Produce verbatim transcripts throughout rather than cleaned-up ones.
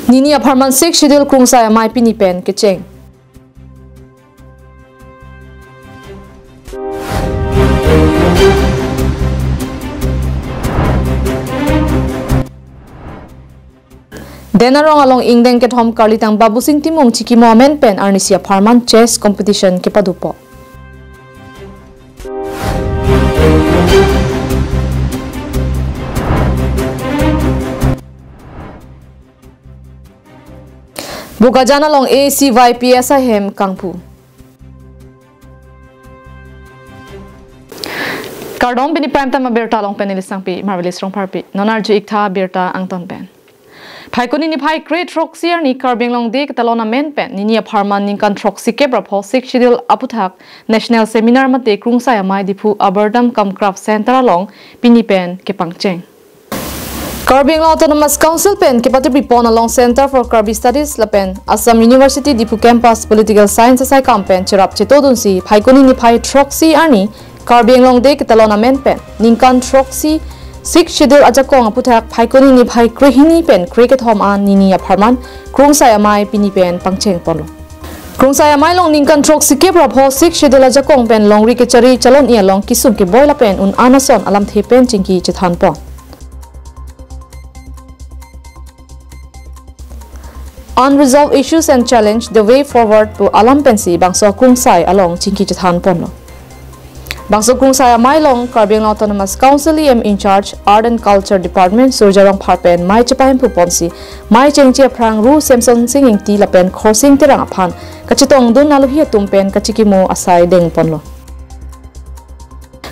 Nini apharman Sixth Schedule Krungsai Amei pini pen kecheng. Den Arong along ingdeng kethom Karlitang Babusing Timung chikimo amen pen arnisi apharman chess competition kepadopo. Bokajan along A C Y P S ahem kangpu. Kardom, pini prime time abirta along pen neli Sangpi Marvelous Rongpharpi. Non arju-ik tha abirta angton pen. Phaikuni niphai kre throksi arni Karbi Anglong Day ketalon amen pen nini apharman ningkan throksikep ra pho Sixth Schedule aputhak National Seminar mate Krungsai Amei Diphu Arboretum cum Craft Center along pini pen kepangcheng. Karbi Anglong Autonomous Council pen kepatiri pon along Center for Karbi Studies lapen Assam University Diphu Campus Political Science asaikam pen cherap chetodunsi Phaikuni niphai throksi arni Karbi Anglong Day ketalon amen pen ningkan throksi Sixth Schedule ajakong aputhak Phaikuni niphai krehini pen krekethom an nini apharman Krungsai Amei pini pen pangcheng ponlo. Krungsai Amei along ningkan throksikep ra pho Sixth Schedule ajakong pen longri kechari chalon-i along kesung keboi lapen un-an ason alamthe pen chingki chethan pon. Unresolved issues and challenge, the way forward pu alam pensi bangso Krungsai along chingki chethan ponlo. Bangso Krungsai Amei along Karbi Anglong Autonomous Council E M in charge Art and Culture Department Surjya Rongphar pen mei chepahemphu ponsi mei chengche aphrang Ru Semson Sing Ingti lapen Khorsing Terang aphan kachetongdun alohi atum pen kachikimo asai deng ponlo.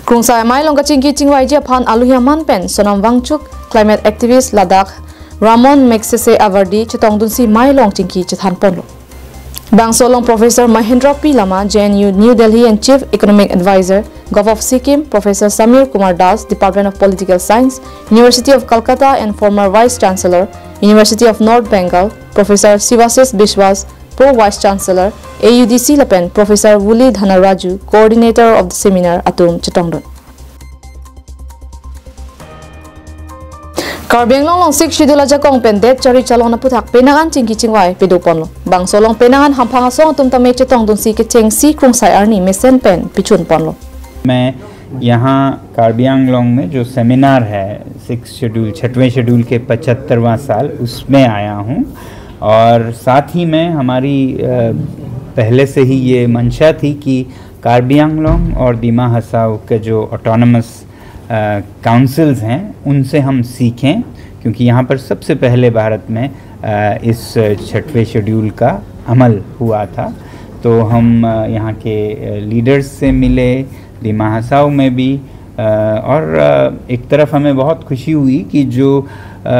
Krungsai Amei along kachingki chingvaiji aphan alohi aman pen Sonam Wangchuk, climate activist ladak Ramon Magsaysay Awardi chetongdunsi mei along chingki chethan ponlo. Bangso along Professor Mahendra P Lama, J N U New Delhi and Chief Economic Advisor, Govt of Sikkim, Professor Samir Kumar Das, Department of Political Science, University of Calcutta and former Vice Chancellor, University of North Bengal, Professor Sivasis Biswas, Pro Vice Chancellor, A U D C lapen Professor Vuli Dhanaraju, Coordinator of the Seminar atum chetongdun. Karbi Anglong along Sixth Schedule ajakong pen det chari chalon aputhak penang an chingki chingvai pado ponlo. Bangso along penang an hamphang asong atum tame chetongdunsi kechengsi Krungsai arni mesen pen pichun ponlo. मैं यहाँ कार्बी आंगलोंग में जो सेमिनार है six schedule, छठवें शेड्यूल के पचहत्तरवां साल, उसमें आया हूँ। और साथ ही में हमारी अ, पहले से ही ये मंशा थी कि कार्बी आंगलोंग और दिमा हसाओ के जो ऑटोनमस काउंसिल्स हैं, उनसे हम सीखें, क्योंकि यहाँ पर सबसे पहले भारत में अ, इस छठवें शेड्यूल का अमल हुआ था। तो हम अ, यहाँ के अ, लीडर्स से मिले, दिमा हसाओ में भी। अ, और अ, एक तरफ हमें बहुत खुशी हुई कि जो अ,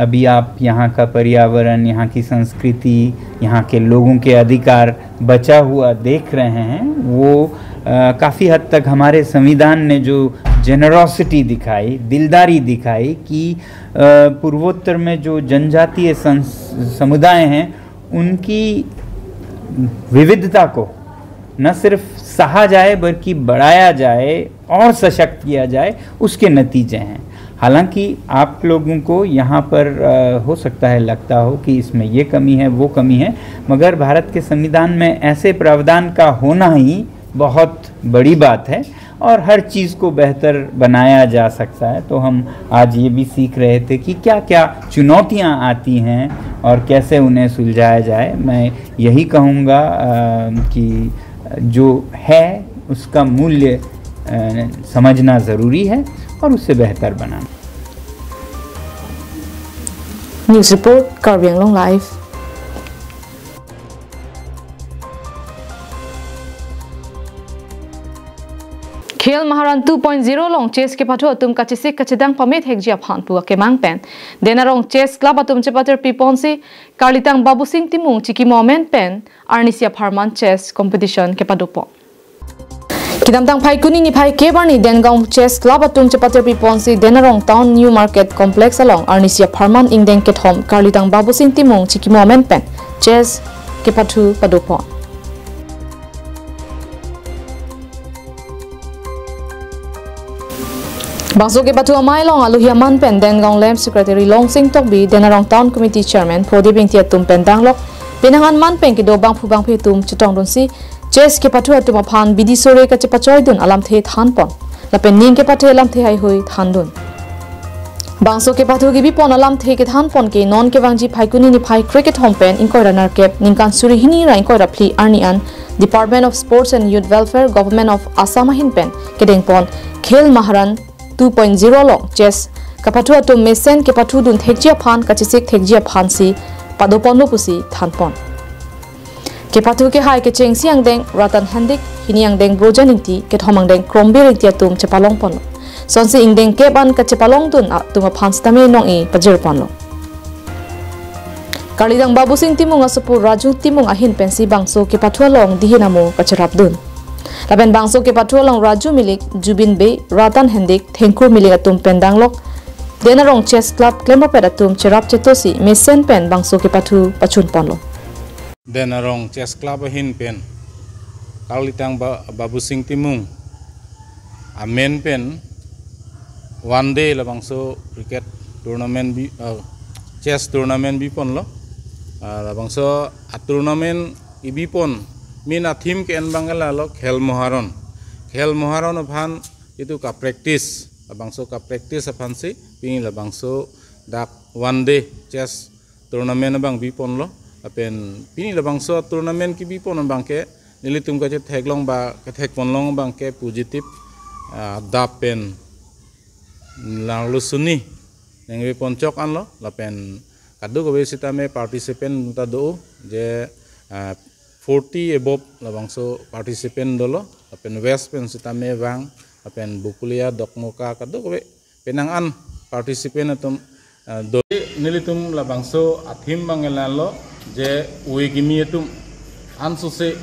अभी आप यहाँ का पर्यावरण, यहाँ की संस्कृति, यहाँ के लोगों के अधिकार बचा हुआ देख रहे हैं, वो अ, काफ़ी हद तक हमारे संविधान ने जो जेनरोसिटी दिखाई, दिलदारी दिखाई कि अ, पूर्वोत्तर में जो जनजातीय संस-, समुदाय हैं, उनकी विविधता को न सिर्फ सहा जाए, बल्कि बढ़ाया जाए और सशक्त किया जाए, उसके नतीजे हैं। हालांकि आप लोगों को यहाँ पर अ, हो सकता है लगता हो कि इसमें ये कमी है, वो कमी है, मगर भारत के संविधान में ऐसे प्रावधान का होना ही बहुत बड़ी बात है और हर चीज़ को बेहतर बनाया जा सकता है। तो हम आज ये भी सीख रहे थे कि क्या-क्या चुनौतियाँ आती हैं और कैसे उन्हें सुलझाया जाए। मैं यही कहूँगा अ, कि जो है उसका मूल्य अ, समझना ज़रूरी है और उसे बेहतर बनाना। News report, Karbi Anglong Live. Khel Maharan two point zero along chess kepathu atum kachesik kachedang pamethekji aphan pu akemang pen Den Arong Chess Club atum chepatirpi ponsi Karlitang Babusing Timung chikimo amen pen arnisi apharman chess competition kepadopo. Kedamtang Phaikuni niphai kep arni Dengaon Chess Club atum chepatirpi ponsi Den Arong Town New Market Complex along arnisi apharman ingdeng kethom Karlitang Babusing Timung chikimo amen pen chess kepathu padopo. Bangso kepathu amei along alohi aman pen Dengaon L A M Secretary Longsing Tokbi, Denarong Town Committee Chairman Prodip Ingti atum pen danglok, penang an man pen kedo bangphu bangphi atum chetongdunsi chess kepathu atum aphan bidi sore kachepachoidun alamthe thanpon lapen ning kepathe alamthe haihui thandun. Bangso kepathu kebipon alamthe kethanpon ke non kevangji Phaikuni niphai kre kethom pen ingkoi ra nerkep ningkan suri hini ra ingkoi ra phli arni an Department of Sports and Youth Welfare, Government of Assam ahin pen kedengpon Khel Maharan two point zero along chess kepathu atum mesen kepathudun thekji aphan kachesik thekji aphansi padoponlo pusi thanpon. Kepathu kehai kechengsi angdeng Ratan Hendik, hini angdeng Brojen Ingti, kethom angdeng Krombir Ingti atum chepalongponlo. Sonsi ingdeng kep an kachepalongdun atum aphan sitame nong-e pajirponlo. Karlidang Babusing Timung asopo Raju Timung ahin pensi bangso kepathu along dihin amo kacherapdun. Lapen bangso kepathu along Raju Milik, Jubin Bey, Ratan Hendik, Thengkur Milik atum pen danglok, Denarong Chess Club klemropet atum cherap chetosi mesen pen bangso kepathu pachunponlo. Denarong Chess Club ahin pen Karlidang Ba-, Babusing Timung amen pen one day labangso cricket tournament bi, uh, chess tournament biponlo. Uh, labangso a tournament kebipon main a theme ke-en abang ke lalo Khel Moharon. Khel Moharon aphan itum kapractice, labangso kapractice aphansi pini labangso dak one day chess tournament abang biponlo. Lapen pini labangso tournament kebipon abang ke nelitum kachetheklong ba kethekponlong abang ke positive, ah, adap pen nanglusuni nengve ponchok anlo. Lapen kadokave sitame participant ta do je, ah, forty above labangso participant dolo. Lapen West pen sitame vang, lapen Bokolia, Dokmoka, kadokave penang an participant atum, ah, do. Nelitum labangso a theme abang ke lalo je ove kimi atum ansose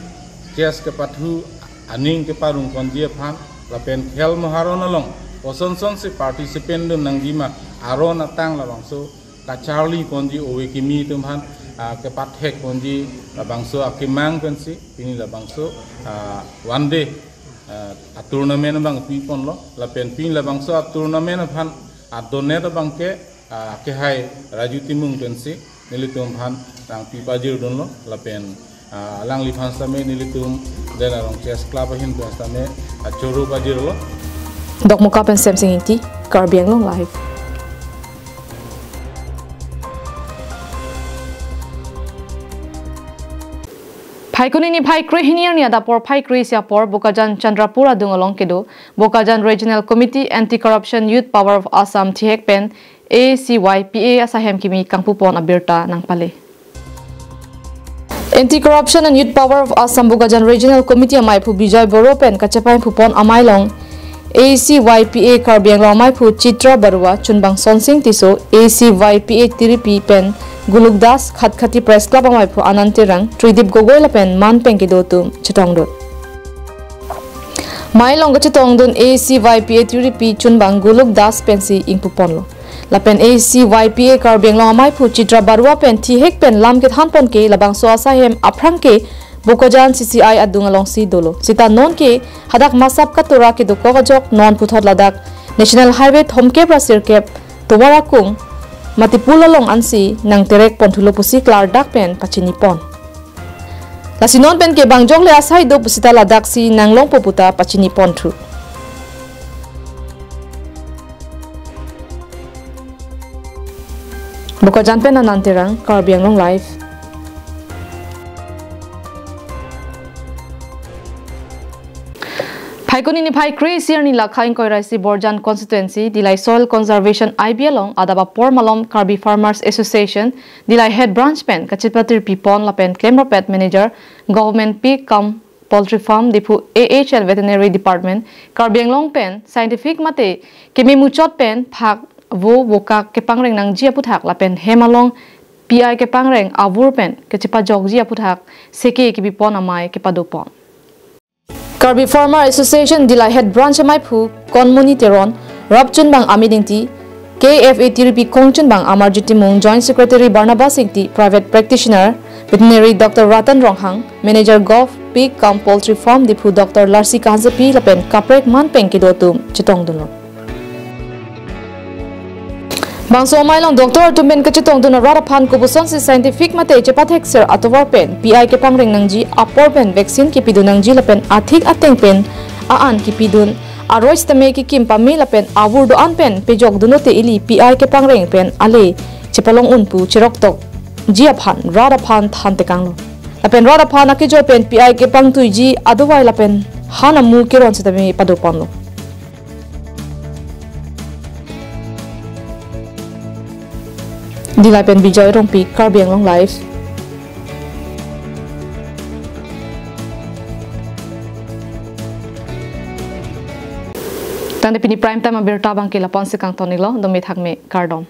chess kepathu aning keparongponji aphan lapen Khel Moharon along kosonson si participant dun nangji ma aron atang labangso kacharliponji ove kimi atum aphan, ah, kepathekponji labangso akemang pensi pini labangso, ah, one day, ah, a tournament abang biponlo. Lapen pini labangso a tournament aphan a donate abang ke, ah, kehai Raju Timung pensi nelitum aphan nangpipajirdunlo. Lapen, ah, alangliphan sitame nelitum Denarong Chess Club ahin pen sitame, ah, choro pajirlo. Dokmoka pen Semsing Ingti, Karbi Anglong Live. Phaikuni niphai kre hini arni adap phai kre isi apor Bokajan Chandrapur adung along kedo Bokajan Regional Committee Anti Corruption Youth Power of Assam thihek pen A C Y P A asahem kimi kangpupon abirta nangpale. Anti Corruption and Youth Power of Assam Bokajan Regional Committee amaiphu Bijoy Boro pen kachepainphupon amei along A C Y P A Karbi Anglong amaiphu Chitra Barua, chunbang Sonsing Tisso, A C Y P A tiripi pen Golok Das, Khatkhati Press Club amaiphu Anand Terang, Tridip Gogoi lapen man pen kedo atum chetongdun. Mei along kachetongdun A C Y P A tiripi chunbang Golok Das pensi ingpuponlo. Lapen A C Y P A Karbi Anglong amaiphu Chitra Barua pen thihek pen lam kethanpon ke labangso asahem aphrang ke Bokajan C C I adung alongsi dolo. Sita non ke hadak Masap Katura kedokok ajok non puthot ladak National Highway thomkep ra sirkep tovar akung Matipul along ansi nangterekponthulo pusi klardak pen pachinipon. Lasi non pen ke bang jokle asai do pusita ladaksi nanglongpo puta pachiniponthu. Bokajan pen Anand Terang, Karbi Anglong Live. Phaikuni niphai kre isi arni lakha ingkoi ra isi Borjan Constituency, Dillai Soil Conservation I B along adap apor malom Karbi Farmers Association, Dillai Head Branch pen kachepatirpipon lapen klemropet Manager, Government Pig cum Poultry Farm, Diphu A H L Veterinary Department, Karbi Anglong pen scientific mate keme muchot pen phak vo vokak kepangreng nangji aputhak lapen hem along P I kepangreng avur pen kachepajokji aputhak seke kebipon amei kepadopon. Karbi Farmer Association Dillai Head Branch amaiphu Konmoni Teron, Rap chunbang Amit Ingti, K F A tiripi kongchunbang Amarjit Timung, Joint Secretary Barnabas Ingti, Private Practitioner Veterinary Doctor Ratan Ronghang, Manager Gov Pig cum Poultry Farm Diphu Doctor Larsi Kahansepi lapen kaprek man pen kedo atum chetongdunlo. Bangso amei along doctor atum pen kachetongdun arat aphan kopusonsi scientific mate chepathekser atovar pen P I kepangreng nangji apor pen vaccine kepidun nangji lapen athik ateng pen a-an kepidun aroi sitame kekim pame lapen avur do-an pen pejokdun lote ili P I kepangreng pen ale chepalong un pu cherok tokji aphan rat aphan than tekanglo. Lapen rat aphan akejoi pen P I kepangtuiji adovai lapen han amu keron sitame padoponlo. Dillai pen Bijoy Rongpi, Karbi Anglong Live. Tangte pini prime time abirta abangke lapu-ansi kangton-iklo, dome thakme, kardom.